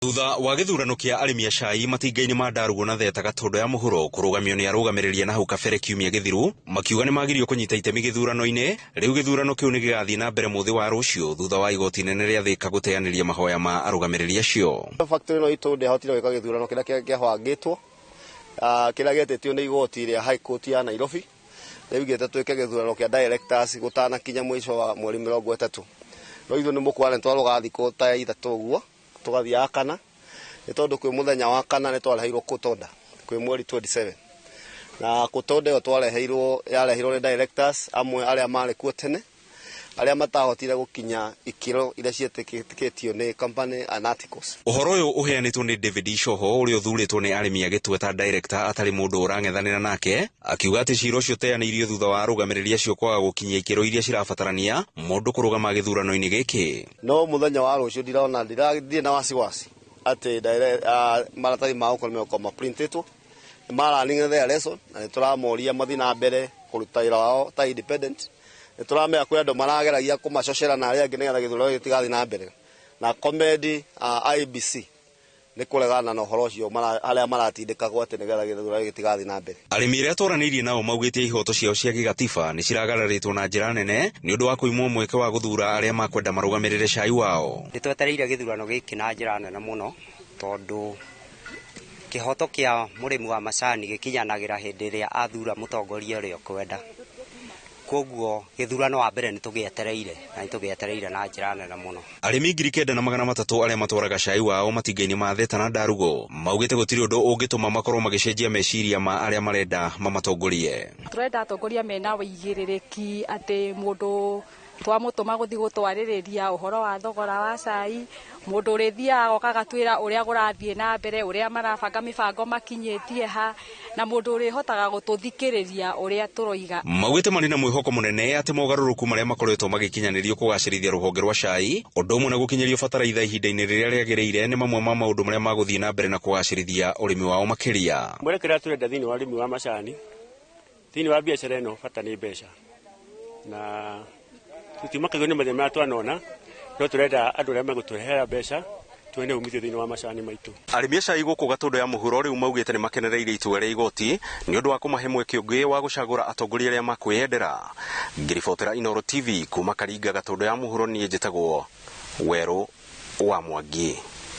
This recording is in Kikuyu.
Thutha wa gĩthurano kĩa arĩmi a cai matinga-inĩ ma Ndarugu na Theta Gatũndũ ya mũhuro kũrũgamio nĩ arũgamĩrĩri na hau kabere kiumia gĩthiru, makiuga nĩ magirio kũnyita itemi gĩthurano-inĩ. Rĩu gĩthurano kĩu nĩ gĩgathiĩ na mbere mũthĩ wa rũciũ thutha wa igoti inene rĩa Thika gũteanĩria mahoya ma arũgamĩrĩri acio. Factory ĩno itũ ndĩahotire gwĩka gĩthurano kĩrĩa kĩabangĩtwo, kĩrĩa gĩetĩtio nĩ igoti rĩa High Court ya Nairobi. Rĩu twĩke gĩthurano kĩa directors gũtanakinya mũico wa mweri 30. No ithuĩ nĩ mũkuona nĩ twarũga thikũ ta 3 ũguo tũgathiĩ kana, nĩ tondũ kwĩ mũthenya wa kana nĩ twareheirwo court order kwĩ mweri 27, na court order ĩyo twareheirwo yareheirwo nĩ directors amwe arĩa marĩ kuo tene, arĩa matahotire gũkinya ikĩro iria ciĩtĩkĩtio nĩ company and articles. Ũhoro ũyũ ũheanĩtwo nĩ David Icoho, ũrĩa ũthurĩtwo nĩ arĩmi a Gĩtwe ta director atarĩ mũndũ ũrang'ethanĩra nake, akiuga atĩ cira ũcio ũteanĩirio thutha wa arũgamĩrĩri acio kwaga gũkinyia ikĩro iria cirabatarania mũndũ kũrũgama gĩthurano-inĩ gĩkĩ. No mũthenya wa rũciũ ndirona, ndirĩ na wasiwasi atĩ maratathi ma gũkorwo megũkorwo maprintĩtwo. Nĩ mara their lesson na nĩ tũramoria mathiĩ na mbere kũruta wĩra wao ta independent. Nĩ tũramenya kwĩ andũ marageragia kũmacocera na arĩa angĩ nĩgetha gĩthurano gĩtigathiĩ na mbere, na commend IEBC nĩ kũregana na ũhoro ũcio arĩa maratindĩkagwo atĩ nĩgetha gĩthurano gĩtigathiĩ na mbere. Arĩmi arĩa twaranĩirie nao maugĩte ihoto ciao cia gĩgatiba nĩ ciragararĩtwo na njĩra nene nĩ ũndũ wa kũimwo mweke wa gũthura arĩa makwenda marũgamĩrĩre cai wao. Nĩ twetereire gĩthurano gĩkĩ na njĩra nene mũno, tondũ kĩhoto kĩa mũrĩmi wa macani gĩkinyanagĩra hĩndĩ ĩrĩa athura mũtongoria ũrĩa ũkwenda. Koguo gĩthurano wa mbere nĩ tũgĩetereire, na nĩ tũgĩetereire na njĩra nene mũno. Arĩmi 9,300 arĩa matwaraga cai wao matinga-inĩ ma Theta na Ndarugo maugĩte gũtirĩ ũndũ ũngĩtũma makorwo magĩcenjia meciria ma arĩa marenda mamatongorie. Tũrenda atongoria mena wĩigĩrĩrĩki, atĩ mũndũ twamũtũma gũthiĩ gũtwarĩrĩria ũhoro wa thogora wa cai, mũndũ ũrĩthiaga oka agatwĩra ũrĩa kũrathiĩ na mbere, ũrĩa marabanga mĩbango makinyĩtie ha, na mũndũ ũrĩhotaga gũtũthikĩrĩria ũrĩa tũroiga. Maugĩte marĩ na mwĩhoko mũnene atĩ mogarũrũku marĩa makoretwo magĩkinyanĩrio kũgacĩrithia rũhonge rwa cai, ũndũ ũmwe na gũkinyĩrio bataraitha ihinda-inĩ rĩrĩa rĩagĩrĩire, nĩ mamwe ma maũndũ marĩa magũthiĩ na mbere na kũgacĩrithia ũrĩmi wao makĩria. Mwerekera tũrenda thĩinĩ wa ũrĩmi wa macani, thĩinĩ wa biacara ĩno, bata nĩ mbeca, na tũtimakagio nĩ mathĩna marĩa twanona, no tũrenda andũ arĩa megũtũrehera mbeca tuone umithio thĩinĩ wa macani maitũ. Arĩmi a cai gũkũ Gatũndũ ya mũhuro rĩu maugĩte nĩ makenereire itua rĩa igoti nĩ ũndũ wa kũmahe mweke ũngĩ wa gũcagũra atongoria arĩa makwĩyendera. Ngĩribotera Inooro TV kuma Karinga, Gatũndũ ya mũhuro, niĩ njĩtagwo Werũ wa Mwangi.